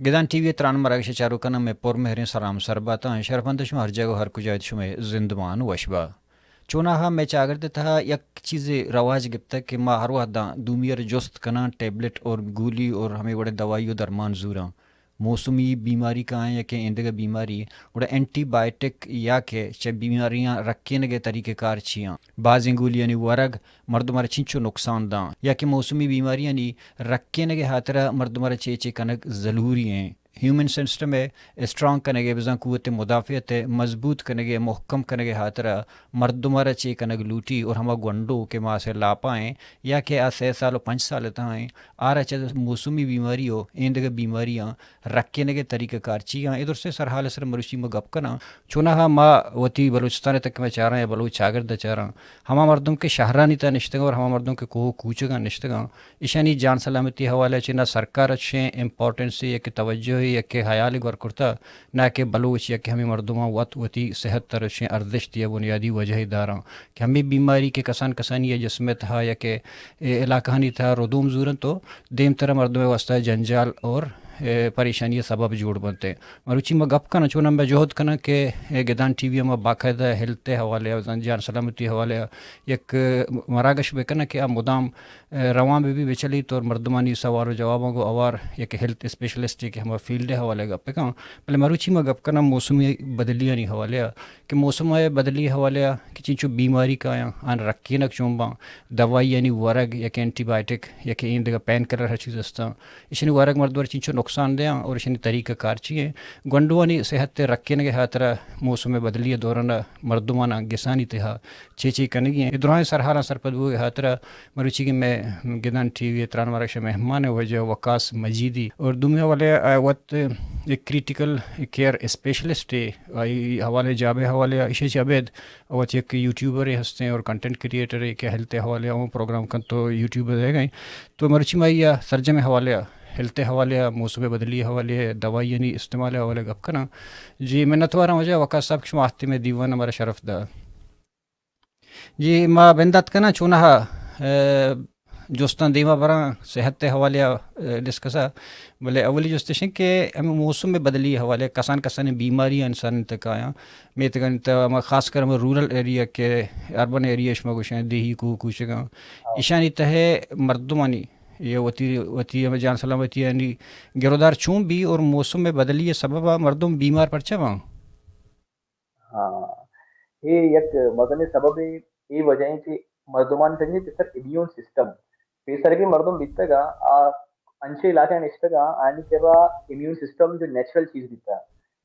گدان T V ءِ تران مراگش ءِ چاروکاں مئے پر مہریں سلام سر بات اَنت۔ شرفمند شما ہر جاگہ ءُ ہر کجا ات، شمئے زندمان وش با۔ چوناہا مئے چاگرد ءِ تہا یک چیزے رواج گپتگ کہ ما ہر وہداں دومی ءَ را جست کناں، ٹیبلٹ اور گولی اور ہمے وڑیں دوائی ءُ درمان زوراں۔ موسمی بیماری کایاں یا کہ ایندگہ بیماری، گڑا اینٹی بائیوٹک یا کہ چہ بیماریاں رکینگ ءِ طریقہ کار چی آں؟ بازیں گولیانی ورگ مردم ءَ را چنچو نقصان داں یا کہ موسمی بیماریانی رکینگ ءِ ہاترا مردم ءَ را چے چے کنگ ضروری ایں؟ ہیومن سسٹم ءِ اسٹرانگ کنگ ءِ، بزاں قوت مدافعت ءِ مضبوط کنگ ءِ، محکم کنگ ءِ ہاترا مردم ءَ را چے کنگ لوٹی اور ہما گونڈو کہ ما اسے لاپا ایں یا کہ آ سے سال ءُ پنچ سال ءِ تہا ایں، آ را چہ موسمی بیماری ءُ ایندگہ بیماریاں رکینگ ءِ طریقہ کار چی آں؟ اے درستیں سرحال ءِ سر مروچی ما گپ کناں۔ چوناہا ما وتی بلوچستان ءِ تک ءَ چاراں یا بلوچ چاگرد ءَ چاراں، ہما مردم کہ شہرانی تہا نشتگاں اور ہما مردم کہ کوہ ءُ کوچگاں نشتگاں، ایشانی جان سلامتی ءِ حوالہ ءَ چہ نہ سرکار ءَ چشیں امپورٹنس یا کہ توجہ یا کہ حیال گور کرتہ، نہ کہ بلوچ یا کہ ہمے مردماں وت وتی صحت ءَ را چشیں ارزشت یا بنیادی وجہ داراں کہ ہمے بیماری کہ کسان کسانی ءِ جسم ءِ تہا یا کہ علاقہانی تہا ردوم زورنت تو دیمتر ءَ مردم ءِ واستہ جنجال اور، اے، پریشانی ءِ سبب جوڑ بنت۔ مروچی ما گپ کناں، چوناہا ما جہد کناں کہ، اے، گدان ٹی وی ءَ ما باقاعدہ ہیلتھ ءِ حوالے ءَ، جان سلامتی ءِ حوالے ءَ یک مراگش بکناں کہ آ مدام، اے، روان بہ بی، بچلیت اور مردمانی سوال ءُ جواباں گوں ہوار یک ہیلتھ اسپیشلسٹے کہ ہما فیلڈ ءِ حوالے ءَ گپ بکن۔ بلے مروچی ما گپ کناں موسمی بدلیانی حوالے ءَ کہ موسم ءِ بدلی ءِ حوالے ءَ کہ چنچو بیماری کایاں، آں رکینگ چون باں، دوائیانی ورگ یا کہ اینٹی بائیوٹک یا کہ ایندگہ پین کلر ہر چیز استاں، ایشانی ورگ مردم ءَ را چنچو نقصان دیاں اور ایشانی طریقہ کار چی ایں؟ گونڈوانی صحت ءِ رکینگ ءِ ہاترا موسم ءِ بدلی ءِ دوران ءَ مردماناں گسانی تہا چے چے کنگی ایں؟ اے دراہیں سرحالاں سرپد بوگ ءِ ہاترا مروچی کہ مئے گدان ٹی وی ءِ تران مراگش ءِ مہمان ءِ واجہ وقاص مجیدی اور دومی حوالے ءَ وت یک کریٹیکل کیئر اسپیشلسٹ ءِ، آئی حوالے، جاب ءِ حوالے ءَ ایشی چہ ابید وت یک یوٹیوبرے ہستیں اور کنٹینٹ کریئٹرے کہ ہیلتھ ءِ حوالے ءَ ہوں پروگرام کنت تو یوٹیوب ءَ دئیگ ءَ ایں۔ تو مرچی ما آئی ءَ سرجمیں حوالے ءَ، ہیلتھ ءِ حوالے ءَ، موسم ءِ بدلی ءِ حوالے ءَ، دوائیانی استعمال ءِ حوالے ءَ گپ کناں۔ جی، منتواراں واجہ وقاص صاحب کہ شما آتکے مئے دیوان ءَ مارا شرف دات۔ جی، ما بندات کناں چوناہا، اے، جستاں دیما براں صحت ءِ حوالے ءَ، اے، ڈسکس ءَ۔ بلے اولی جست اش انت کہ ہمے موسم ءِ بدلی ءِ حوالے ءَ کسان کسانیں بیماریاں انسان ءِ تک ءَ آیاں، میتگانی تہ ءَ، ہما خاص کر ہما رورل ایریا کہ اربن ایریا شما گوشاں، دیہی کوہ کوچگاں، ایشانی تہ ءَ مردمانی یا وتی، وتی ہمے جان سلامتی آنی گرودار چون بی اور موسم ءِ بدلی ءِ سبب ءَ مردم بیمار پرچہ باں؟ ہاں، اے یک مزنیں سببے، اے وجہ ایں کہ مردمانی سجیں پیسر امیون سسٹم، پیسرگیں مردم بیتگ آ، آ انچیں علاقہ نشتگ آ، آنی کرا امیون سسٹم جو نیچرل چیز بیتا،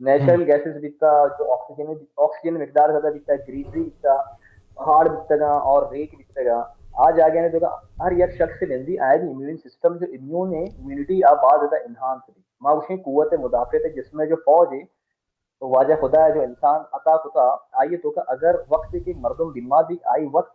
نیچرل گیسز بیتا، جو آکسیجن، آکسیجن مقدار زیادہ بیتا، گرینری بیتا، پہاڑ بیتگ آ اور ریک بیتگ آ، آ جاگہ نے تو ہر یک شخص نندی آئی امیون سسٹم جو امیون ہے، امیونٹی آ باز زیادہ انہانس بی۔ ما گوشیں قوت مدافعت جسم ءِ جو فوج ہے، تو واجہ خدا ءَ جو انسان عطا کتا، آئی ءِ توکا اگر وقت کہ مردم بیمار بی، آئی وقت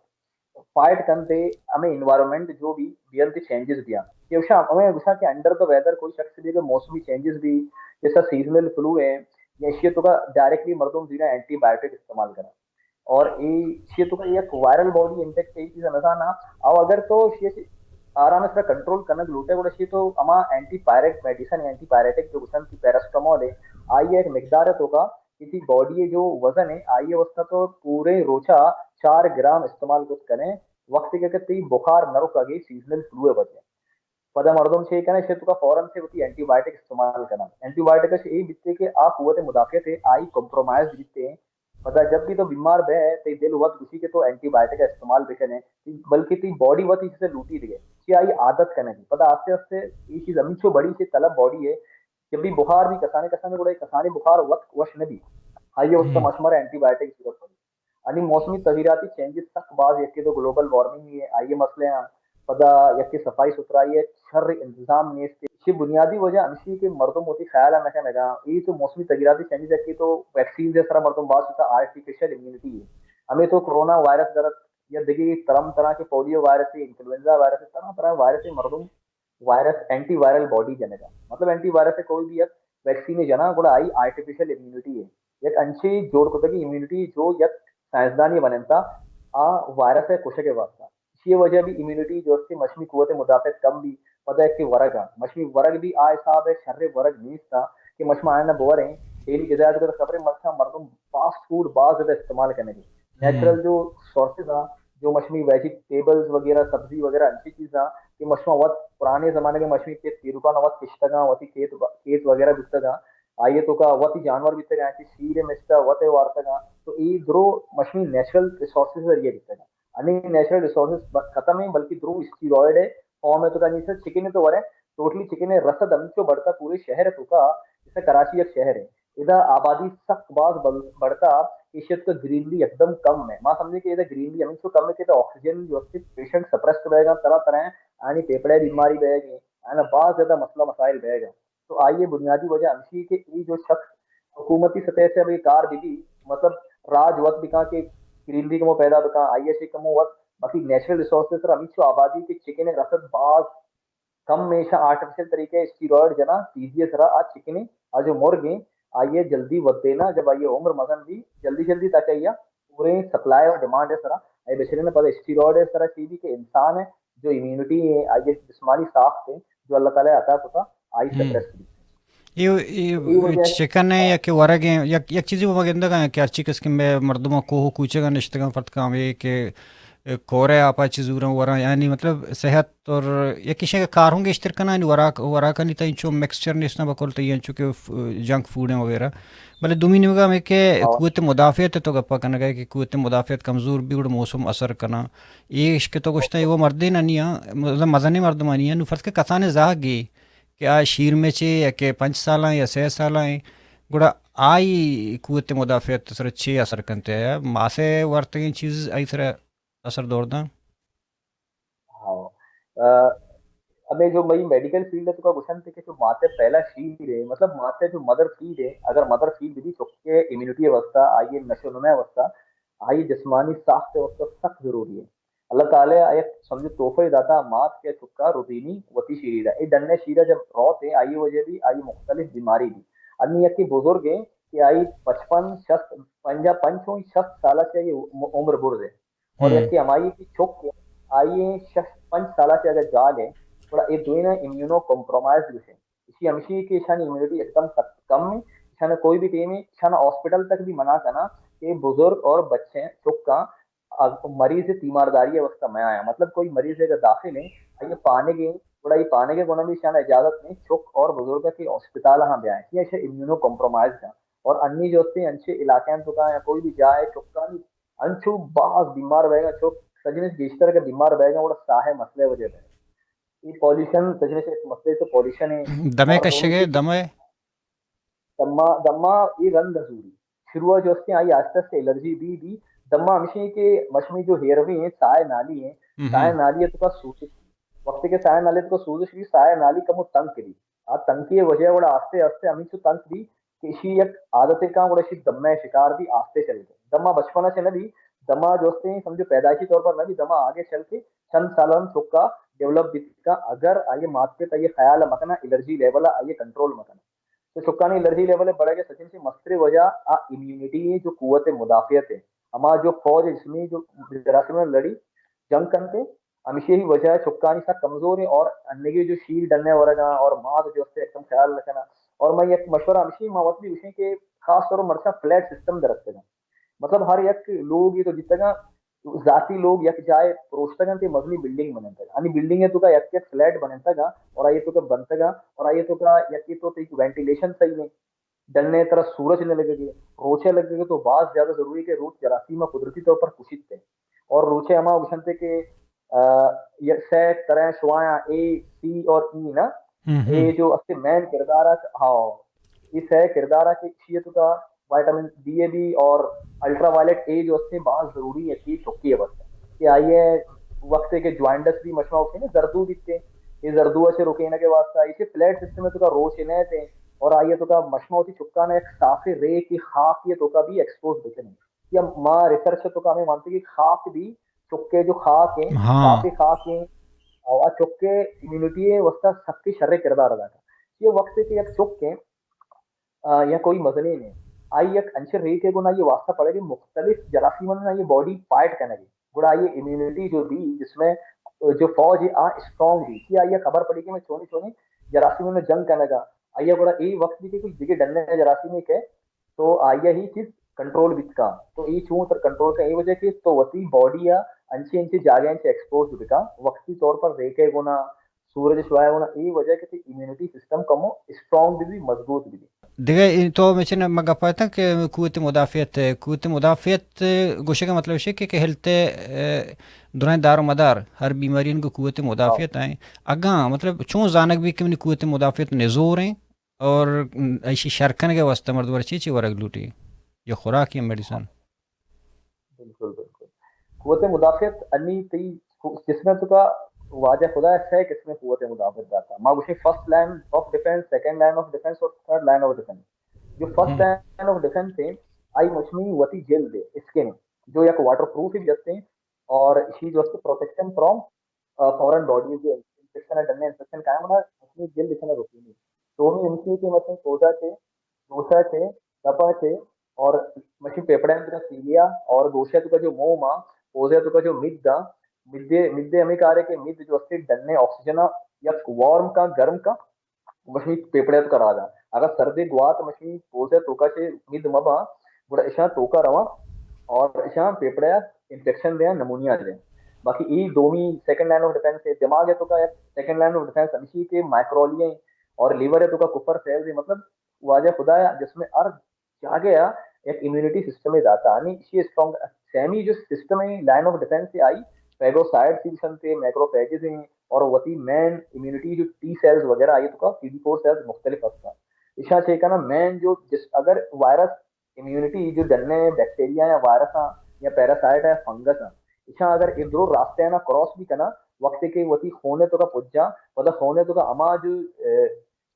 فائٹ کنت ءُ ہمے انوائرمنٹ جو بی، بی انت چینجز بیاں۔ کہ گوشاں، ہمے گوشاں کہ انڈر دا ویدر کوئی شخص بی، اگر موسمی چینجز بی، جیسا سیزنل فلو ہے، یا اشی توکا ڈائریکٹلی مردم زیرا اینٹی بائیوٹک استعمال کرا۔ اور اے، اشی توکا یک وائرل باڈی انفیکٹ، اے چیز نزاناں۔ او اگر تو اشی آرام ءِ سرا کنٹرول کنگ لوٹے، گڑا اشی تو ہما اینٹی پائرک میڈیسن، اینٹی پائریٹک جو گوشن کہ پیراسٹامول ہے، آئی ءِ یک مقدار ءِ توکا کہ تئی باڈی ءِ جو وزن ہے، آئی ءِ واسطہ تو پورے روچا چار گرام استعمال کت کنے، وقت کہ تئی بخار نہ رکا گے سیزنل فلو ءِ وجہ۔ پدا مردم چے کنے، اشی توکا فوراً سے وتی اینٹی بائیوٹک استعمال کنا۔ اینٹی بائیوٹک اش اے بیتے کہ آ قوت مدافعت ہے، آئی کمپرومائز بیتے، پدا جب بھی تو بیمار بئے، تئی دل وت گوشی کہ تو اینٹی بائیوٹک ءِ استعمال بکنے، بلکہ تئی باڈی وت ایشی سے لوٹی دگے، چی آئی عادت کنگی۔ پدا آستے آستے اے چیز ہمینچو بڑی سے طلب باڈی ہے، جب بھی بخار بھی کسانے کسانے گڑا کسانے بخار وت وش نہ بی، آئی واسطہ مشمر اینٹی بائیوٹک ضرورت پڑی۔ یعنی موسمی تغییراتی چینجز سک باز، یکے تو گلوبل وارمنگ ہے، آئی مسئلے ہیں، پدا یکے صفائی ستھرائی ہے، شر انتظام نیست۔ چی بنیادی وجہ ہمشی کہ مردم وتی خیال نہ کنگا۔ اے تو موسمی تغییراتی چینجز ہے کہ تو ویکسین دے سرا مردم باز ہوتا، آرٹیفیشل امیونٹی ہے۔ ہمیں تو کرونا وائرس درت یا دگہ ترم طرح کے پولیو وائرس ہے، انفلوئنزا وائرس ہے، طرح طرح وائرس ہے، مردم وائرس، اینٹی وائرل باڈی جنگا۔ مطلب اینٹی وائرس ہے کوئی بھی یک ویکسین جنا، گڑا آئی آرٹیفیشل امیونٹی ہے۔ یک انچی جوڑ کتگی امیونٹی جو یک سائنسدانی بننتا آ وائرس ہے کشگ واسطہ۔ اسی وجہ بھی امیونٹی جو اس کی مشمی قوت مدافعت کم بھی، پدا کہ ورگ ءَ، مشمی ورگ بھی آ حساب ءَ شر ورگ نیست ءَ کہ مشما آیاں بوریں۔ ڈیلی جدایت ءَ خبریں، مرچاں مردم فاسٹ فوڈ باز زیادہ استعمال کنگی۔ نیچرل جو سورسز ءَ، جو مشمی ویجیٹیبلز وغیرہ، سبزی وغیرہ، انچی چیزاں کہ مشما وت پرانے زمانے کے مشمی کے پیرکان وت کشتگاں، وتی کھیت، کھیت وغیرہ بوتگاں، آئیے تو کا وتی جانور بیتگاں کہ شیر مشتا وت وارتگاں، تو ای درو مشمی نیچرل ریسورسز ذریعے بیتگاں۔ انی نیچرل ریسورسز ختم ہیں، بلکہ درو اسٹیرائڈ ہے فارم ہے تو کا جیسے چکن تو ورے، ٹوٹلی چکن رسد ہمچو بڑھتا پورے شہر تو کا، جیسے کراچی ایک شہر ہے، ادا آبادی سخت باز بل-، بڑھتا، ایشت کا گرینری ایک دم کم ہے۔ ما سمجھے کہ ادا گرینری ہمچو کم ہے کہ ادا آکسیجن جو ہے پیشنٹ سپریسڈ بہے گا، طرح طرح آنی پیپڑے بیماری بہے گی، آنا باز زیادہ مسئلہ مسائل بہے گا۔ تو آئیے بنیادی وجہ ہمشی کہ یہ جو شخص حکومتی سطح سے ابھی کار بھی دی، مطلب راج وت بکا کہ گرینری کمو پیدا بکا، آئیے سے کمو وت، باقی نیچرل ریسورسز سر ہمچو آبادی کے چکن رسد باز کم میں ایشاں آرٹیفیشل طریقے اسٹیرائڈ جنا، تیزی سرا آ چکنے، آ جو مرگ ہیں، آئیے جلدی ودے نا، جب آئیے عمر مزن بھی، جلدی جلدی تک آئیے پورے سپلائی اور ڈیمانڈ ہے سرا، آئیے بچنے نا پتہ اسٹیرائڈ ہے سرا چیزی کہ انسان ہے، جو امیونٹی ہے، آئیے جسمانی ساخت ہے، جو اللہ تعالی عطا کتا، آئی ہم۔ سپریس بھی۔ یہ، یہ یہ وجہ ہے۔ چکن ہے یا کہ ورگ ہیں، یک، یک چیزی وہ گندگا ہیں کہ ہرچی قسم میں مردموں کوہ کوچے کا نشتگا فرد کام ہے کہ کورے آپا چیز زوراں وراں، یعنی مطلب صحت اور یک ایشی کہ کار ہوں گیشتر کناں، یعنی وراک، وراکانی تئیں چو مکسچر نیستاں بکل تئیں چو کہ ف-، جنک فوڈ ہیں وغیرہ۔ بلے دومی نیمگا ہمیں کہ ہاں۔ قوت مدافعت تو گپا کنگا ہے کہ قوت مدافعت کمزور بھی گڑا موسم اثر کناں۔ ایش کہ تو گوشتا ہے وہ مردے نہ نہیں ہیں، مطلب مزنیں مردمانی ہیں، نو فرض کہ کسانے زاہ گے کہ آ شیر میں چے یا کہ پنچ سالاں یا سہ سالاں ہیں، گڑا آئی قوت مدافعت سر چے اثر کنتے ہیں؟ ماسے ورتگیں چیز آئی سر اثر دور داں۔ ہاں۔ آ، ہمیں جو مئی میڈیکل فیلڈ ہے تو کا گوشن تھے کہ جو ماتے پہلا شیر ہے، مطلب ماتے جو مدر فیڈ ہے، اگر مدر فیڈ بھی چکے امیونٹی واسطہ، آئیے نشو نما واسطہ، آئیے جسمانی ساخت واسطہ سخت ضروری ہے۔ اللہ تعالی ایک سمجھو تحفہ داتا مات کے چکا روزینی وتی شیرا۔ اے ڈنے شیرا جب روتے آئی وجہ بھی آئی مختلف بیماری بھی۔ انی یکی بزرگ ہیں کہ آئی پچپن، شست، پنجا پنچ ہوئی شست سالہ سے آئی عمر برز ہے۔ اور ہم۔ یکی ہمائی کی چک ہے، آئی شست پنچ سالہ سے اگر جاگ ہے، تھوڑا اے دوئیں امینو کمپرومائز بھی ہے۔ اسی ہمشی کہ اشانی امیونٹی ایک دم کم ہے، اشانا کوئی بھی ٹیم ہے، اشانا ہاسپٹل تک بھی منع کرنا کہ بزرگ اور بچے چکا اگ-، مریض تیمارداری واسطہ میں آیا، مطلب کوئی مریض اگر داخل ہیں، آئیے پانے گے، گڑا یہ پانے گے گنا بھی شان اجازت نہیں، چک اور بزرگ کے ہاسپتال ہاں بھی آئے، یہ ایسے امیونو کمپرومائز کا۔ اور انی جو ہوتے ہیں انچے علاقے ہیں تو کہاں یا کوئی بھی جائے، چکا نہیں، انچو باز بیمار بہے گا، چک سجنے سے گیشتر کے بیمار بہے گا، وہ ساہ مسئلے وجہ ہے۔ یہ پالیوشن سجنے سے ایک مسئلے سے پالیوشن ہے۔ دمے اور کشگے، دونوں دمے؟ دما، دما یہ رند زوری۔ شروع جو اس کے آئی آستے آستے الرجی بھی، بھی۔ دما ہمشی کہ مشمی جو ہیئر بھی ہیں، سائے نالی ہیں، ہم۔ سائے نالی ہے تو کا سوزش۔ وقت کے سائے نالی تو کا سوزش بھی، سائے نالی کم تنگ بھی۔ آ تنکی وجہ وڑا آستے آستے ہمیں تو تنگ بھی کہ اسی یک عادت کا وڑا اسی دمے شکار بھی آستے چل گئے۔ دما بچپنا سے نہ بھی، دما جو اس سے سمجھو پیدائشی طور پر نہ بھی، دما آگے چل کے چند سال ہم چکا ڈیولپ بھی کا، اگر آئیے مات پہ یہ خیال مکنا، الرجی لیول آئیے کنٹرول مکنا۔ تو چکانی الرجی لیول بڑھے گئے، سچن سے مستری وجہ آ امیونٹی ہے، جو قوت مدافعت ہے، ہما جو فوج ہے، جسمی جو جراثیم لڑی، جنگ کنتے، ہمیشہ ہی وجہ ہے چکانی سا کمزور ہے اور انگے جو شیر ڈنے ورگا اور ماں تو جو اس سے ایک دم خیال رکھنا۔ اور میں ایک مشورہ ہمیشہ ہی ماں وت بھی گوشیں کہ خاص طور پر مرچاں فلیٹ سسٹم درستگا، مطلب ہر یک لوگ یہ تو جتگا ذاتی لوگ یک جائے پروشتگا تے مزنی بلڈنگ بننتگا، یعنی بلڈنگ ہے تو کا یک یک فلیٹ بننتگا اور آئیے تو کا بنتگا اور آئیے تو کا یک تو تے وینٹیلیشن صحیح نہیں، ڈنے طرح سورج نہ لگے گے، روچے لگے گے تو باز زیادہ ضروری کہ روچ جراثیم قدرتی طور پر کشیت ہے۔ اور روچے ہما گوشنتے کہ، آ، یہ سہ طرح شوایاں اے، سی اور ای نا، ہم، ہم۔ اے جو اس کے مین کردار ہے، ہاں، یہ سہ کردار ہے کہ اسی تو کا وٹامن ڈی اے بھی اور الٹرا وائلٹ اے جو اس سے باز ضروری ہے کہ چکی ہے بس کہ آئیے وقت ہے کہ جوائنٹس بھی مشما ہوتے ہیں، زردو دیتے ہیں، یہ زردو سے رکینے کے واسطے اسے فلیٹ سسٹم ہے تو کا روچ نہ تھے اور آئیے تو کا مشما ہوتی چکا نا ایک صاف رے کی خاک یہ تو کا بھی ایکسپوز دیتے ہیں۔ یا ماں ریسرچ تو کا ہمیں مانتے کہ خاک بھی چکے جو خاک ہیں، ہاں۔ صافی خاک ہیں، اور آ چکے امیونٹی ہے، واسطہ سب کی شر کردار ادا کر۔ یہ وقت ہے کہ یک چک ہیں، آ، یا کوئی مزنی نہیں، آئی یک انچے ریٹ ہے گنا یہ واسطہ پڑے کہ مختلف جراثیم نا یہ باڈی فائٹ کرنے گی۔ گڑا یہ امیونٹی جو بھی جس میں جو فوج ہے آ اسٹرانگ بی، کہ آئی ءَ خبر پڑی کہ میں چونی چونی جراثیم میں جنگ کنگا۔ آئی ءَ گڑا اے وقت بی کہ کوئی دگہ ڈنے جراثیم کہ تو آئی ءَ ہی چیز کنٹرول بیت کاں۔ تو اے چون تر کنٹرول کاں؟ اے وجہ کہ تو وتی باڈی ءَ انچیں انچیں جاگہ انچیں ایکسپوز بکاں، وقتی طور پر ریکے گونا، سورج شوائے گونا، اے وجہ کہ تئی امیونٹی سسٹم کمو اسٹرانگ بی، بی مضبوط بی۔ دگہ اے تو مچن ما گپ اتاں کہ قوت مدافعت، قوت مدافعت گوشگ ءِ مطلب اش کہ، کہ ہیلتھ ءِ، اے، درائیں دار و مدار ہر بیماری کو قوت مدافعت آئیں۔ اگاں مطلب چون زانگ بی کہ منی قوت مدافعت نزور ہیں، اور ایشی شر کنگ ءِ واستہ مردم ءَ چی چی ورگ لوٹی؟ یا خوراک یا میڈیسن؟ بالکل، بالکل۔ قوت مدافعت انی تئی جسم ءِ توکا واجہ خدا ءَ سہ قسم قوت مدافعت داتا۔ ما گوشیں first line of defence, second line of defence اور تھرڈ لائن آف ڈیفنس۔ جو فرسٹ لائن آف ڈیفنس ہے، آئی مشمی وتی جلد ہے، اسکن ہے، جو یک واٹر پروف ہی جستے ہیں اور اسی جو اس پروٹیکشن فرام فارن باڈیز، جو انفیکشن ہے، ڈنے انفیکشن قائم ہونا، اپنی جلد اتنا رکینی۔ تو ہمیں ان کی کہ مثلاً کوزہ کے، دوشہ کے، دپا کے اور مشین پیپڑے اندر سیلیا اور گوشہ تو کا جو موم آ، کوزہ تو کا جو مد آ، مدے، مدے ہمیں کارے کہ مد جو اسے ڈنے آکسیجن آ، یک وارم کا، گرم کا، مشین پیپڑے تو کرا جا۔ اگر سردی گوات مشین پوزے توکا چے مد مبا، گڑا اشاں توکا رواں اور اشاں پیپڑے انفیکشن دیاں، نمونیا دیاں۔ باقی ای دومی سیکنڈ لائن آف ڈیفنس ہے۔ دماغ ہے توکا یک سیکنڈ لائن آف ڈیفنس ہمیشی کہ مائکرولی ہیں اور لیور ہے توکا کپر سیلز ہیں، مطلب واجہ خدا ہے جسم ہر جاگہ آ یک امیونٹی سسٹم داتا، یعنی اسی اسٹرانگ سیمی جو سسٹم ہے، لائن آف ڈیفنس ہے آئی، فیگوسائڈ سی سنتے، میکروفیجز ہیں، اور وتی مین امیونٹی جو ٹی سیلز وغیرہ آئی توکا، سی ڈی فور سیلز مختلف ہستا۔ اشاں چے کنا مین جو جس، اگر وائرس امیونٹی جو ڈنے بیکٹیریا یا وائرس ہیں یا پیراسائٹ ہے، فنگس ہیں، اشاں اگر ادرو راستے نا کراس بھی کنا، وقت کے وتی خونے توکا پجا، پدا خونے توکا اما جو، اے،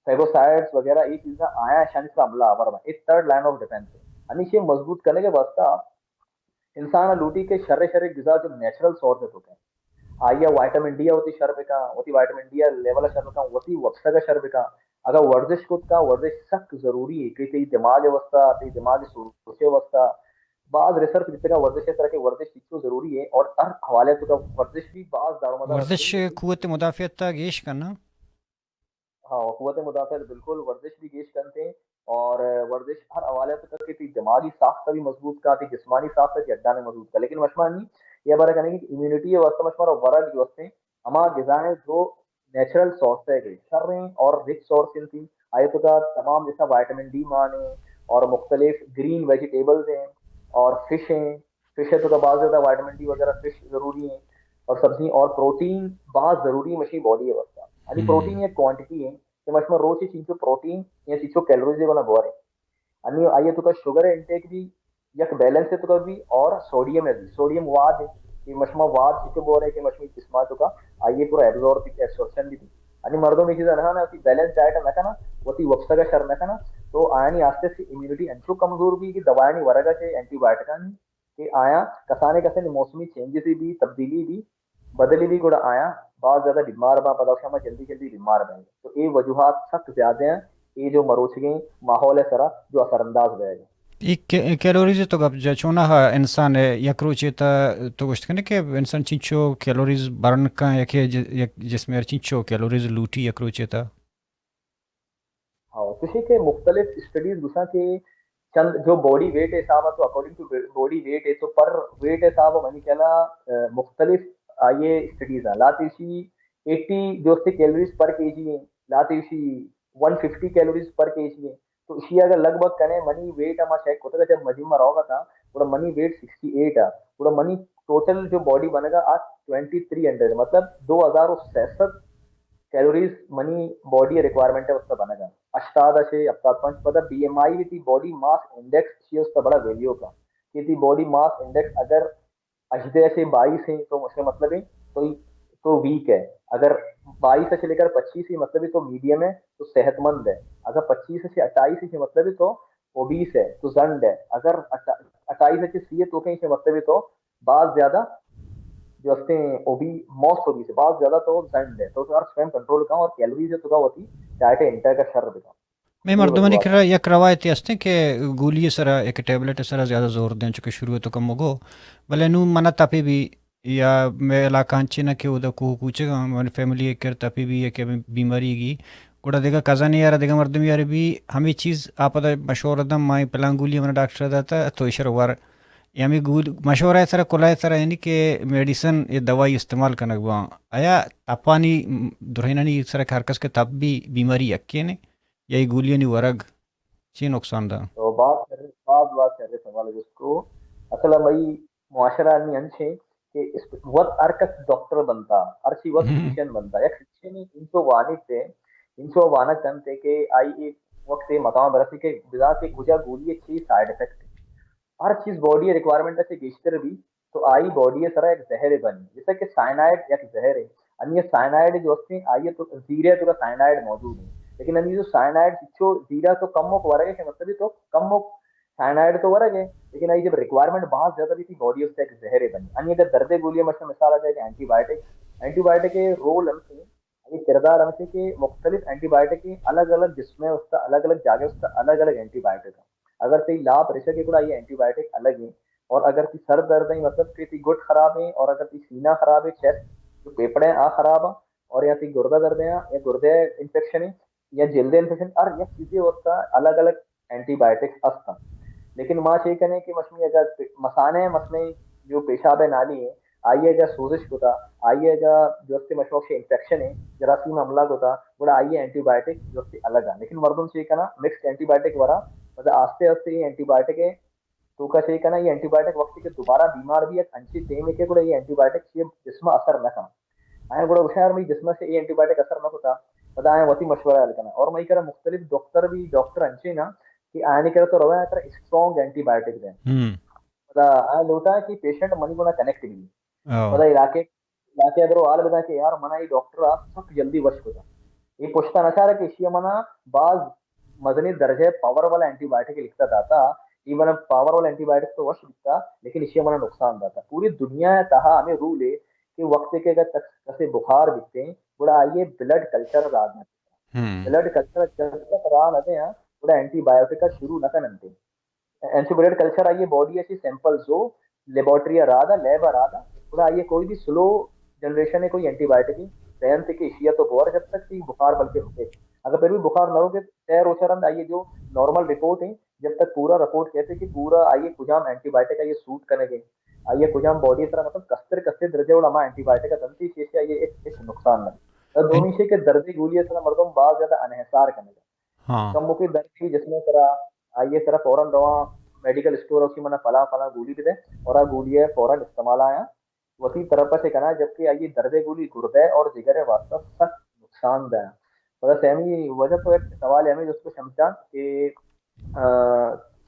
فیگوسائٹس وغیرہ اے چیزاں آیاں اشانی سرا حملہ آور بنت۔ A third line of defence ہے۔ ہمیشہ مضبوط کنگ ءِ واسطہ انسان ءَ لوٹی کہ شر شر غذا جو نیچرل سورس ءِ توکا آئی ءَ وائٹامن ڈی ءَ وتی شر بکاں، وتی وائٹامن ڈی ءِ لیول ءَ شر بکاں، وتی وپسگ ءَ شر بکاں۔ اگر ورزش کت کاں، ورزش سک ضروری ہے کہ تئی دماغ ءِ واسطہ، تئی دماغ ءِ سوچ ءِ واسطہ۔ باز ریسرچ بیتگا ورزش ءِ سرا کہ ورزش چیچو ضروری ہے اور ہر حوالے ءِ توکا ورزش بھی باز دار و مدار ورزش قوت مدافعت ءَ گیش کناں۔ ہاں، قوت مدافعت بالکل ورزش بھی گیش کنتے ہیں اور ورزش ہر حوالے سے کر کے تئی دماغی ساخت بھی مضبوط کا، تئی جسمانی ساخت بھی اڈا نے مضبوط کا۔ لیکن مشما نہیں، یہ بارے کہنے کہ امیونٹی ہے واسطہ مشما ورگ جو ہستے ہیں، ہما غذائیں جو نیچرل سورس ہے کہ شر ہیں اور رچ سورس ہیں تھی، آئے توکا تمام جیسا وائٹامن ڈی مان ہیں اور مختلف گرین ویجیٹیبلز ہیں اور فش ہیں، فش ءِ توکا باز زیادہ وائٹامن ڈی وغیرہ فش ضروری ہیں اور سبزی اور پروٹین باز ضروری ہے مشی باڈی ءِ واسطہ۔ یعنی ہم۔ پروٹین یک کوانٹٹی ہے کہ مشما روچ چنچو پروٹین یا چنچو کیلوریز ءَ گونا بورے۔ یعنی آئی ءِ توکا شوگر انٹیک بھی یک بیلنس ءِ توکا بھی اور سوڈیم ہے بھی۔ سوڈیم واد ہے کہ مشما واد چنچو بورے کہ مشمی جسما توکا آئی ءِ پورا ایبزارب بھی، ایبزارپشن بھی۔ یعنی مردم یہ چیزا نہ نا، وتی بیلنس ڈائٹ نہ کنا، وتی وپسگ ءَ شر نہ کنا، تو آیانی آستے سے امیونٹی انچو کمزور بھی کہ دوایانی ورگ ءَ چے اینٹی بایوٹکانی کہ آیاں کسانیں کسانیں موسمی چینجز بھی، تبدیلی بھی، بدلی بھی، گڑا آیاں باز زیادہ بیمار باں، پدا شما جلدی جلدی بیمار بیں۔ تو اے وجوہات سک زیادہ ہیں، اے جو مروچگیں ماحول ءِ سرا جو اثر انداز بئیگ۔ اے کے-، کیلوریز تو گپ جا، چوناہا انسان یک روچے تا تو گوشت کنے کہ انسان چنچو کیلوریز برن کن، یک ج-، یک جسم ءَ چنچو کیلوریز لوٹی یک روچے تا؟ ہاں، چوشیں کہ مختلف اسٹڈیز گوشاں کہ چند جو باڈی ویٹ ءِ حساب ءَ تو اکارڈنگ ٹو باڈی ویٹ ہے تو پر ویٹ ءِ حساب ءَ منی خیال ءَ، آ، مختلف آئی ءِ اسٹڈیز ہیں۔ لاتے اشی ایٹی جو سے کیلوریز پر کے جی ہیں، لاتے اشی ون ففٹی کیلوریز پر کے جی ہیں۔ تو اشی اگر لگ بھگ کنے منی ویٹ ءَ ما چیک کتگ جب ما جم ءَ روگ ءَ تھا، گڑا منی ویٹ سکسٹی ایٹ آ، گڑا منی ٹوٹل جو باڈی بنگا آ ٹوئنٹی تھری ہنڈریڈ، مطلب دو ہزار و سہ سد کیلوریز منی باڈی ریکوائرمنٹ ءِ واسطہ بنگا۔ ہشتاد ءَ چہ ہپتاد پنچ، پدا بی ایم آئی بھی تئی باڈی ماس انڈیکس چی واسطہ بڑا ویلیو کا کہ تئی باڈی ماس انڈیکس اگر ہژدہ ءَ چہ بائیس ہیں تو اس کا مطلب ہے تو، تو ویک ہے۔ اگر بائیس ءَ چہ لے کر پچیس ہے مطلب ہے تو میڈیم ہے، تو صحت مند ہے۔ اگر پچیس ءَ چہ اٹھائیس ہے مطلب ہے تو اوبیس ہے، تو زنڈ ہے۔ اگر اٹھا-، اٹھائیس ءَ چہ سی ہے تو کہیں سے مطلب ہے تو باز زیادہ جو ہستے ہیں اوبی-، موسٹ اوبیس ہے، باز زیادہ تو زنڈ ہے۔ تو ہر سوئم کنٹرول کا اور کیلوریز ہے تو کا ہوتی ڈائٹ ہے انٹر کا شر بکا۔ مئے مردمانی کرا یک روایتے ہستیں کہ گولی سرا، یک ٹیبلٹ سرا زیادہ زور دیں، چونکہ شروع تو کم گو، بلے نوں منا تپے بھی یا مئے علاقہ انچیں نہ کہ اودا کوہ کوچگ آں، من فیملی ءِ کر تپی بی یا کہ بیماری گی، گڑا دگہ کزن یار دگہ مردم یار بی ہمے چیز آ پدا مشورہ دم مائی پلان گولی من ڈاکٹر داتا تو ایشر ور، یا ہمے گول مشورہ سرا کلائے سرا یعنی کہ میڈیسن یا دوائی استعمال کنگ باں۔ آیا تپانی درہینانی سرا کہ ہر کس کہ تپ بی بیماری یکینے یا اے گولیانی ورگ چی نقصان دا؟ تو باز شر، باز، باز شر سوال جست کو۔ اصل مئی معاشرہ نی انچیں کہ اس وقت ہر کس ڈاکٹر بنتا، ہر چی وقت فزیشن بنتا۔ یک فزیشن انچو وانیت تے، انچو وانگ کنتے کہ آئی ایک وقت مقام برسی کہ بدا کہ کجا گولی چی سائیڈ افیکٹ۔ ہر چیز باڈی ریکوائرمنٹ سے گیشتر بی تو آئی باڈی سرا یک زہر بنی، جیسا کہ سائنائڈ یک زہر ہے۔ انی سائنائڈ جو ہستے آئی تو زیرے تو سائنائڈ موجود ہے، لیکن انی جو سائنائڈ چو زیرا تو کم کو ورگے کہ مطلب تو کم سائنائڈ تو ورگ ہے، لیکن آئی جب ریکوائرمنٹ بہت زیادہ بی تھی باڈی اس سے ایک زہر بنی۔ انی اگر درد گولی مشہ مثال آ جائے کہ اینٹی بائیوٹک، اینٹی بائیوٹک کے رول ہم سے، یہ کردار ہم سے کہ مختلف اینٹی بائیوٹک کے الگ الگ جسم ہے اس کا الگ الگ جاگہ اس کا الگ الگ اینٹی بائیوٹک ہے۔ اگر تئی لاپ رچگ ء گڑا آئی اینٹی بائیوٹک الگ ہیں، اور اگر تئی سر درد ہیں مطلب کہ تئی گٹ خراب ہیں، اور اگر تئی سینہ خراب ہے، چیسٹ جو پیپڑے ہیں آ خراب ہیں، اور یا تئی گردہ درد ہیں یا گردے انفیکشن ہیں یا جلد انفیکشن، ہر یک چیزے واسطہ الگ الگ اینٹی بائیوٹکس است ہیں۔ لیکن ما چے کنے کہ مشمی اگر مسانے مسئلے جو پیشاب نالی ہیں، آئی ء جا سوزش کتا، آئی ء جا جو است مشوق سے انفیکشن ہے، جراثیم حملہ کتا، گڑا آئی ء اینٹی بائیوٹک جو است الگ ہے۔ لیکن مردم چے کنا مکسڈ اینٹی بائیوٹک ورا، مطلب آستے آستے یہ اینٹی بائیوٹک ہے تو کا چے کنا یہ اینٹی بائیوٹک وقت کے دوبارہ بیمار بھی ایک انچی ٹیم ہے کہ گڑا یہ اینٹی بائیوٹک یہ جسم اثر نہ کنا۔ آیا گڑا گوشاں یار مئی جسم سے یہ اینٹی بائیوٹک اثر نہ کتا، پدا آیا وتی مشورہ حل کنا۔ اور مئی کرا مختلف ڈاکٹر بھی، ڈاکٹر انچے نا کہ آنے کرا تو روے ترا اسٹرانگ اینٹی بائیوٹک دے۔ پدا آیا لوٹا کہ پیشنٹ منی گنا کنیکٹ بھی۔ پدا علاقے، علاقے اگر وہ حال بدا کہ یار منا یہ ڈاکٹر آ سک جلدی وش کتا۔ یہ پوچھتا نہ چاہ رہا کہ اشیا منا باز مزنی درجہ پاور والا اینٹی بائیوٹک لکھتا داتا، یہ منا پاور والا اینٹی بائیوٹک تو وش بیتا، لیکن اشیا منا نقصان داتا۔ پوری دنیا تہا ہمیں رول ہے کہ وقت کے اگر تک کسے بخار بیتے ہیں، گڑا آئیے بلڈ کلچر راہ نہ۔ بلڈ کلچر جب تک راہ نہ دے، گڑا اینٹی بائیوٹک کا شروع نہ کننتے۔ اینٹی بلیڈ کلچر آئیے باڈی ایسی سیمپل جو لیبارٹری ء راہ دا، لیب ء راہ دا، گڑا آئیے کوئی بھی سلو جنریشن ہے کوئی اینٹی بائیوٹک ہی دینتے کہ اشیا تو بور جب تک کہ بخار بلکہ رکے۔ اگر پھر بھی بخار نہ رکے، تئے روچا رند آئیے جو نارمل رپورٹ ہے، جب تک پورا رپورٹ کہتے کہ پورا آئیے کجام اینٹی بائیوٹک آئیے سوٹ کرنے گے، آئیے کجام باڈی طرح مطلب کستر کستر درجے اور ہما اینٹی بائیوٹک کا دنتی چیز سے آئیے ایک، ایک نقصان نہ۔ اور دومی سے کہ درد گولی اثر مردم باز زیادہ انحصار کرنے گا۔ ہاں۔ کموکیں درد کی جسم ء سرا، آئی ء سرا فوراً رواں میڈیکل اسٹور ء، اوشی منا فلاں فلاں گولی بدے، اور آ گولی ء فوراً استعمال آیاں۔ وتی طرف ء چہ کناں، جبکہ آئی ء درد ء گولی گردہ ء اور جگر ء واسطہ سخت نقصان دہ۔ پدا سیمی وجہ تو ایک سوال ہمیں جست کو شمشان کہ، آ،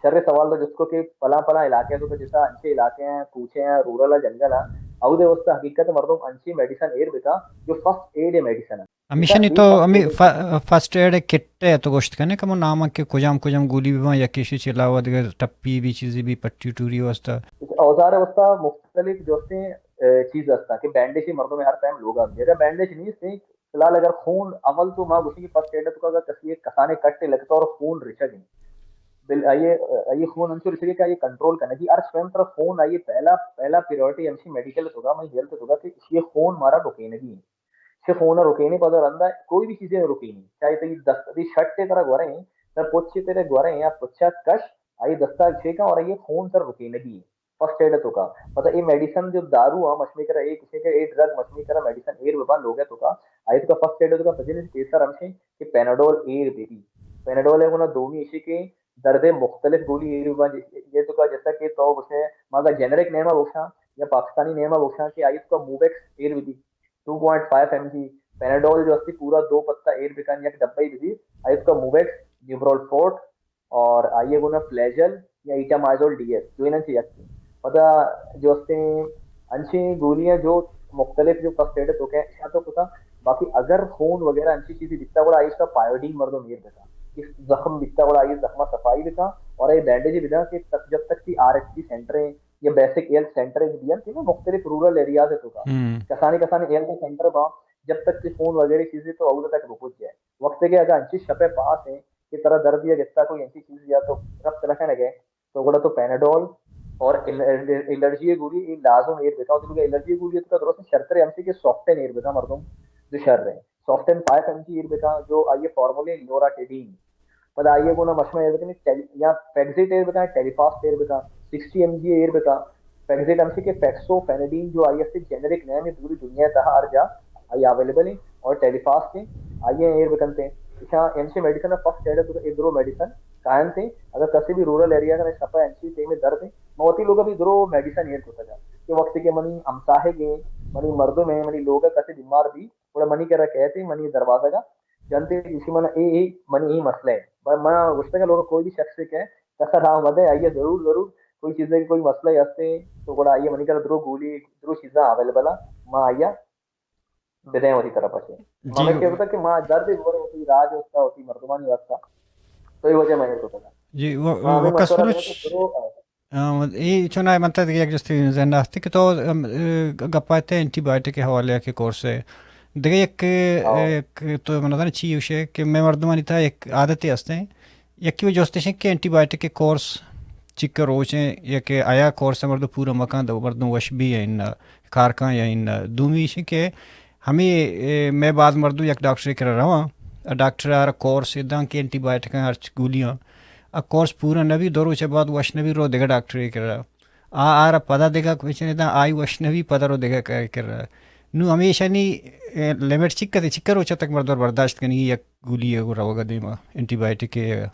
شر سوال تو جست کو کہ فلاں فلاں علاقے تو جیسا انچے علاقے ہیں، کوچے ہیں، رورل ہے، جنگل ہے، اودے واسطہ حقیقت مردم انچی میڈیسن ایر بکا جو فرسٹ ایڈ ہے میڈیسن ہے۔ ہمیشہ نی تو ہمیں ف-، فرسٹ ایڈ کٹ ہے تو گوشت کنے کمو نام کہ کجام کجام گولی بھی یا کسی چلاوا دیگر ٹپی بھی چیزی بھی پٹی ٹوری واسطہ۔ اوزار واسطہ مختلف جو ہیں، اے، چیز ہستا کہ بینڈیج ہی مردم ہر ٹائم لوگ آتے۔ اگر بینڈیج نہیں سے، فی الحال اگر خون اول تو ماں گوشی کہ فرسٹ ایڈ تو اگر کسی ایک کسانے کٹ لگتا اور خون رچگ ہے، بل-، آئیے، آئیے خون انچو رچگ ہے کہ آئیے کنٹرول کرنے کی ہر سوئم طرف خون آئیے پہلا، پہلا پریورٹی ہمشی میڈیکل تو کا، میں ہیلتھ تو کا کہ یہ خون مارا رکینے کی ہے۔ چہ خون ء رکینے پدا رندا کوئی بھی چیزیں رکینے، چاہے تئی دست دی شٹ ء ترا گوریں، تر پچ ء ترا گوریں یا پچا کش، آئی دستا چیکاں اور یہ خون تر رکینگی ہے۔ فرسٹ ایڈ تو کا پدا یہ میڈیسن جو دارو ہاں مشمی کرا، ایک اسے کہ ایک ڈرگ مشمی کرا میڈیسن ایر ببا لوگ ہے تو کا، آئی تو کا فرسٹ ایڈ تو کا بزنس پیسر ہمشے کہ پیناڈول ایر بیبی۔ پیناڈول ہے وہ نا دومی اسے کہ درد مختلف گولی ایر ببا، یہ تو کا جیسا کہ تو اسے ماگا جنرک نیما بوشاں یا پاکستانی نیما بوشاں کہ آئی تو کا موویکس ایر بیبی۔ Two point five M G Panadol جو استی پورا دو پتا ایر بکن یک ڈبہ ہی بزیر، آئی اس کا موویکس، نیوبرول فورٹ اور آئیے گونا فلیجل یا ایٹامائزول ڈی ایس، دوئیناں چہ یکے۔ پدا جو استے انچیں گولیاں جو مختلف جو فرسٹ ایڈ تو کہ شاہ تو کتا، باقی اگر خون وغیرہ انچی چیزیں بیتا گڑا آئی اس کا پائیوڈین مردم ایر بکا، اس زخم بیتا گڑا آئی زخمہ صفائی بکا اور آئی بینڈیج بدا کہ تک، جب تک کہ آر ایچ بی سینٹر ہیں یا بیسک ہیلتھ سینٹر بھی ہیں، تینا مختلف رورل ایریاز ہے تو کا۔ کسانی کسانی ہیلتھ سینٹر با، جب تک کہ خون وغیرہ چیزیں تو اودا تک رکوت جائے۔ وقت کے اگر انچی شپے پاس ہیں کہ ترا درد یا گتا کوئی انچی چیز یا تو رفت نہ کرنے گئے، تو گڑا تو پیناڈول اور الرجی گولی اے لازم ایر بکاں، تو الرجی گولی تو درست شرتر ہمشی کہ سافٹن ایر بکاں مردم، جو شر ہے سافٹن فائیو ایم جی ایر بکاں، جو آئی فارمولہ لوراٹیڈین، پدا آئی گونا مشما ایر بکاں، یا پیگزیٹ ایر بکاں، ٹیلیفاسٹ ایر بکاں، سکسٹی ایم جی ایر بکاں۔ پیگزیٹ ہمشی کہ پیکسو فینیڈین جو آئی سے جنرک نیم ہے، پوری دنیا تہا ہر جا آئی اویلیبل ہیں اور ٹیلیفاسٹ ہیں، آئی ایر بکنتے ہیں۔ اچھا، ہمشی میڈیسن فرسٹ ایڈ ہے، تو ادرو میڈیسن کائن تھے، اگر کسی بھی رورل ایریا کا سپا انچی ٹیم میں درد ہے، موتی لوگ بھی درو میڈیسن ایر کو سکا۔ کہ وقت کے منی ہمساہے گے، منی مردم ہے، منی لوگ کسی بیمار بھی، گڑا منی کرا کئیت، منی دروازگ ءَ جنت، ایشی من اے، اے منی اے مسئلہ ہے۔ بس من گوشتگ لوگ کوئی بھی شخص کہ کسا راہ مدے، آئی ضرور، ضرور کوئی چیزے کہ کوئی مسئلہ ہستے تو گڑا آئی منی کرا درو گولی، درو چیزاں اویلیبل ہیں، ما آئی بدیں وتی طرف سے۔ جی۔ ہمیں کہتا کہ ما درد گور ہوتی راج ہوتا، ہوتی مردمانی واسطہ، تو یہ وجہ میں یہ ہوتا۔ جی، وہ، ہاں، ہمیں وہ مشورہ کسرچ دینا کہ درو، آ، اے چوناہا من ترا دگہ یک جستے ذہن ءَ ہستی کہ تو، ام، اے، گپ ءَ اتئے اینٹی بایوٹک ءِ حوالے ءَ کہ کورس ءَ۔ دگہ یک، ہاں۔ یک تو من زاناں چی گوشے کہ مئے مردمانی تہا یک عادتے ہستیں۔ یکی وہ جست ایش کہ اینٹی بایوٹک ءِ کورس چکہ روچ ایں یا کہ آیا کورس ءَ مردم پورا مکان دو مردم وش بی یا اناں، کار کاں یا اناں۔ دومی ایش کہ ہمے، اے، مئے باز مردم یک ڈاکٹرے کرا رواں، آ ڈاکٹر ءَ را کورس اے داں کہ اینٹی بایوٹکاں ہرچ گولیاں، آ کورس پورا نہ بی، دو روچ ءَ بعد وش نہ بی، رو دگہ ڈاکٹرے کرا۔ آ، آ را پدا دگہ کوشن داں، آئی وش نہ بی، پدا رو دگہ کارے کرا۔ نوں ہمیشانی، اے، لمٹ چکتے، چکا روچ ءَ تک مردم برداشت کنی یک گولی ءَ گوں روگ ءَ دیما، اینٹی بایوٹک ءَ۔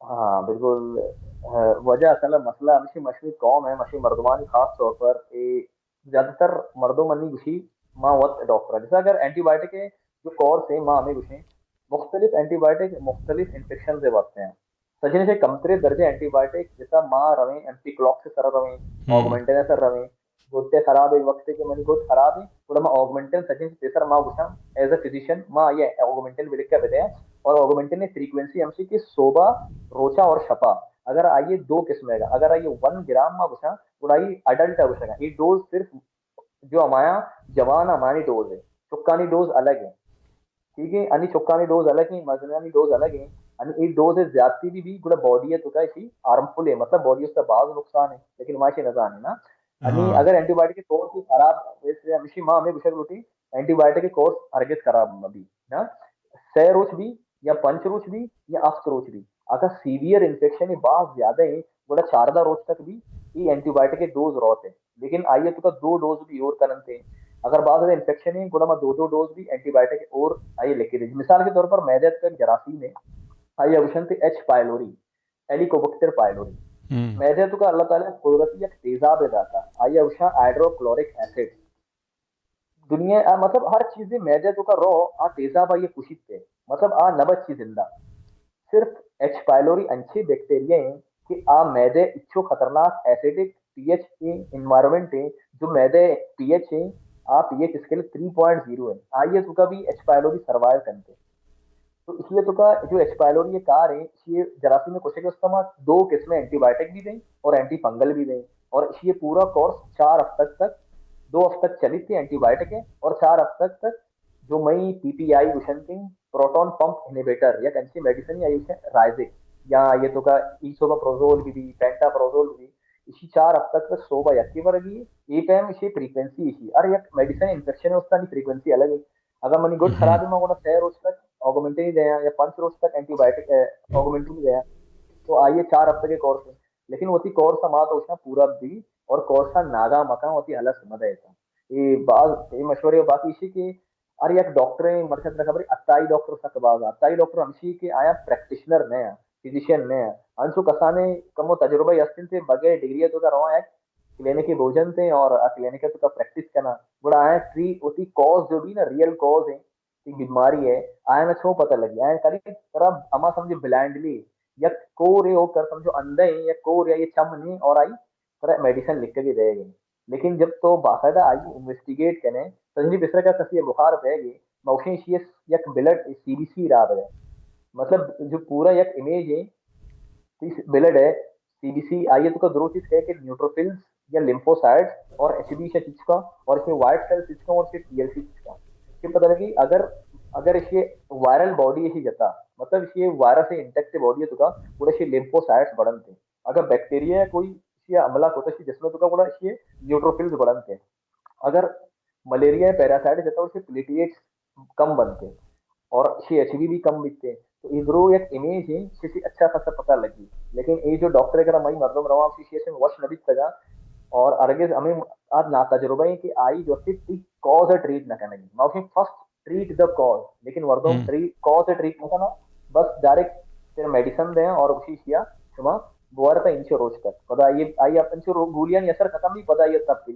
ہاں، بالکل۔ اہ، وجہ اصل مسئلہ ہمشی مشمی قوم ہے، مشمی مردمانی خاص طور پر اے زیادہ تر مردم منی گوشی ما وت ڈاکٹر ہیں۔ جیسا اگر اینٹی بایوٹک ہے جو کورس ہے، ما ہمیں گوشیں مختلف اینٹی بایوٹک مختلف انفیکشن سے واسطے ہیں۔ سجن سے کمترے درجے اینٹی بایوٹک جیسا ما رویں، ایم پی کلاک سے سر رویں، ہم۔ آگمنٹن سے سر رویں، گوٹے خراب ہے، وقت ہے کہ منی گوٹ خراب ہے، گڑا ما آگمنٹن سجن سے پیسر ما گوشاں، ایز اے فزیشن ما یہ آگمنٹن بھی لکھ کے بدے، اور آگمنٹن نے فریکوینسی ہمشی کہ صوبہ، روچا اور شپا، اگر آئیے دو قسم ہے، اگر آئیے ون گرام ما گوشاں، گڑا آئی اڈلٹ ہے گوشاں، یہ ڈوز صرف جو ہمایا جوان ہمانی ڈوز ہے، چکانی ڈوز الگ ہے۔ ٹھیک ہے، انی چکانی ڈوز الگ ہیں، مزنانی ڈوز الگ ہیں۔ انی اے ڈوز زیادتی بھی بھی گڑا باڈی ہے تو کا اسی ہارمفل ہے، مطلب باڈی اس کا بعض نقصان ہے، لیکن ما اسے نہ جانے نا۔ انی ہاں۔ اگر اینٹی بایوٹک کے کورس بھی خراب، ویسے ہمیشہ ماں ہمیں گوشگ لوٹی، اینٹی بایوٹک کے کورس ہرگز خراب مہ بھی نا، سہ روچ بھی یا پنچ روچ بھی یا ہفت روچ بھی، اگر سیویئر انفیکشن ہے، بعض زیادہ ہیں، گڑا چاردہ روچ تک بھی یہ اینٹی بایوٹک کے ڈوز روت ہے۔ لیکن آئی ء توکا دو ڈوز بھی اور کننت ہیں۔ اگر باز زیادہ انفیکشن ہیں، گڑا ما دو دو ڈوز بھی اینٹی بایوٹک اور آئی ء لکھ دیں۔ مثال کے طور پر معدے توکا جراثیم ہے، آئی ء گوشنت ایچ پائلوری، ہیلیکوبیکٹر پائلوری۔ ہم۔ معدے توکا اللہ تعالی قدرتی یک تیزاب داتا، آئی ء گوشاں ہائیڈروکلورک ایسڈ۔ دنیا ء مطلب ہر چیزے معدے توکا رو، آ تیزاب آئی ء کشیت ہے۔ مطلب آ نہ بچی زندہ۔ صرف ایچ پائلوری انچیں بیکٹیریا ہیں کہ آ معدے اچو خطرناک ایسیڈک پی ایچ کے انوائرمنٹ ہیں، جو معدے پی ایچ ہیں، آ P H scale three point zero ہیں۔ آئی ء توکا بھی ایچ پائلوری سروائیو کنتے۔ تو اسی ء توکا جو ایچ پائلوری یہ کار ہیں، اسی جراثیم کشگ استعمال دو قسم اینٹی بایوٹک بھی دیں اور اینٹی فنگل بھی دیں، اور اسی پورا کورس چار ہفتہ تک، دو ہفتہ تک چلیت اینٹی بایوٹک ہے، اور چار ہفتہ تک جو مئی پی پی آئی گوشنت ہیں، پروٹون پمپ انہیبیٹر، یک انچیں میڈیسن یا ایشی رائزک، یا یہ توکا ایسومپروزول بھی بھی، پینٹاپروزول بھی، اسی چار ہفتہ تک صوبہ یکی ورگی، اے ٹائم اسی فریکوینسی اسی، ہر یک میڈیسن انفیکشن ہے، اس کی فریکوینسی الگ ہے۔ اگر منی گٹ ہم۔ خراب ہے، میں گونا سہ روز تک آگمنٹنی دیا یا پنچ روز تک اینٹی بایوٹک، اے، آگمنٹنی دیا، تو آئیے چار ہفتہ کے کورس ہے۔ لیکن وتی کورس ہما تو اس پورا بھی، اور کورس ناگا مکان وتی حالت سمجھ ہے۔ اے باز اے مشورے باقی اسی کہ ہر یک ڈاکٹر ہیں، مرچی ترا خبر ہے، عطائی ڈاکٹر سک باز، عطائی ڈاکٹر ہمشی کہ آیا پریکٹیشنر نہ ہیں، فزیشین نہ ہیں۔ انچو کسانے کمو تجربہ یستن تے بغیر ڈگری تو کا رواں یک کلینک بوجن تے اور آ کلینک تو کا پریکٹس کنا۔ گڑا آیا ٹری وتی کاز جو بھی نا، ریئل کاز ہیں، کہ بیماری ہے، آیا نا چھو پتہ لگی، آیا کری طرح ہما سمجھے بلائنڈلی، یک کور ہے، او کر سمجھو اندھے ہیں، یک کور ہے، یہ چم نہیں، اور آئی طرح میڈیسن لکھ کے دے گئے۔ لیکن جب تو باقاعدہ آئی انویسٹیگیٹ کریں، سنجی بسر کا کسی بخار پہ گئی، موشیں شی یک بلڈ سی بی سی را بلے۔ مطلب جو پورا یک امیج ہے، بلڈ ہے، سی بی سی، آئی تو کا درو چیز کہے کہ نیوٹروفلز یا لیمفوسائٹس اور ایچ بی سے چچکا اور اس میں وائٹ سیل چچکا اور اس میں ٹی ایل سی چچکا۔ کہ پتہ لگی اگر، اگر اس یہ وائرل باڈی اسی جتا، مطلب اس یہ وائرس انٹیکٹ باڈی ہے تو کا، پورا اس لیمفوسائٹس بڑھن تھے۔ اگر بیکٹیریا ہے کوئی ایشی ءَ حملہ کت، ایشی جسم ءِ توکا گڑا ایشی نیوٹروفلز بڑھنت۔ اگر ملیریا ءِ پیراسائٹ جتا، ایشی پلیٹلیٹس کم بنت اور ایشی ایچ بی بھی کم بیت، تو اے درو یک امیج ہے، ایشی اچھا خاصا پتہ لگی۔ لیکن اے جو ڈاکٹر ءِ کرا مئی مردم رواں، ایشی ایشی وش نہ بیتگا اور ہرگز ہمیں آ ناتجربہ ہیں کہ آئی جو سی کاز ٹریٹ نہ کرنے، ما فرسٹ ٹریٹ دا کاز، لیکن مردم ہم۔ ٹریٹ، کاز ٹریٹ نہ کرنا، بس ڈائریکٹ پھر میڈیسن دیں اور اسی کیا شما بوار پہ انچو روچ تک۔ پدا یہ، آئی آپ انچو رو-، گولیاں اثر ختم نہیں، پدا یہ تب پھر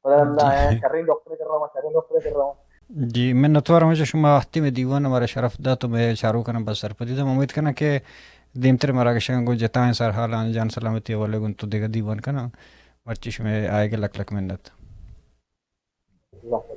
پدا جی۔ آیا شریں ڈاکٹر کر رہا ہوں، شریں ڈاکٹر کر رہا ہوں۔ جی، منتوار ہوں، شما آتی میں دیوان ہمارا شرف دا تو میں چارو کناں بس سرپدی دا۔ امید کناں کہ دیمتر مراگشاں گوں جتائیں سر حالاں جان سلامتی حوالے گوں تو دیگہ دیوان کناں۔ مرچی شمے آئے گے لک لک منت۔ اللہ۔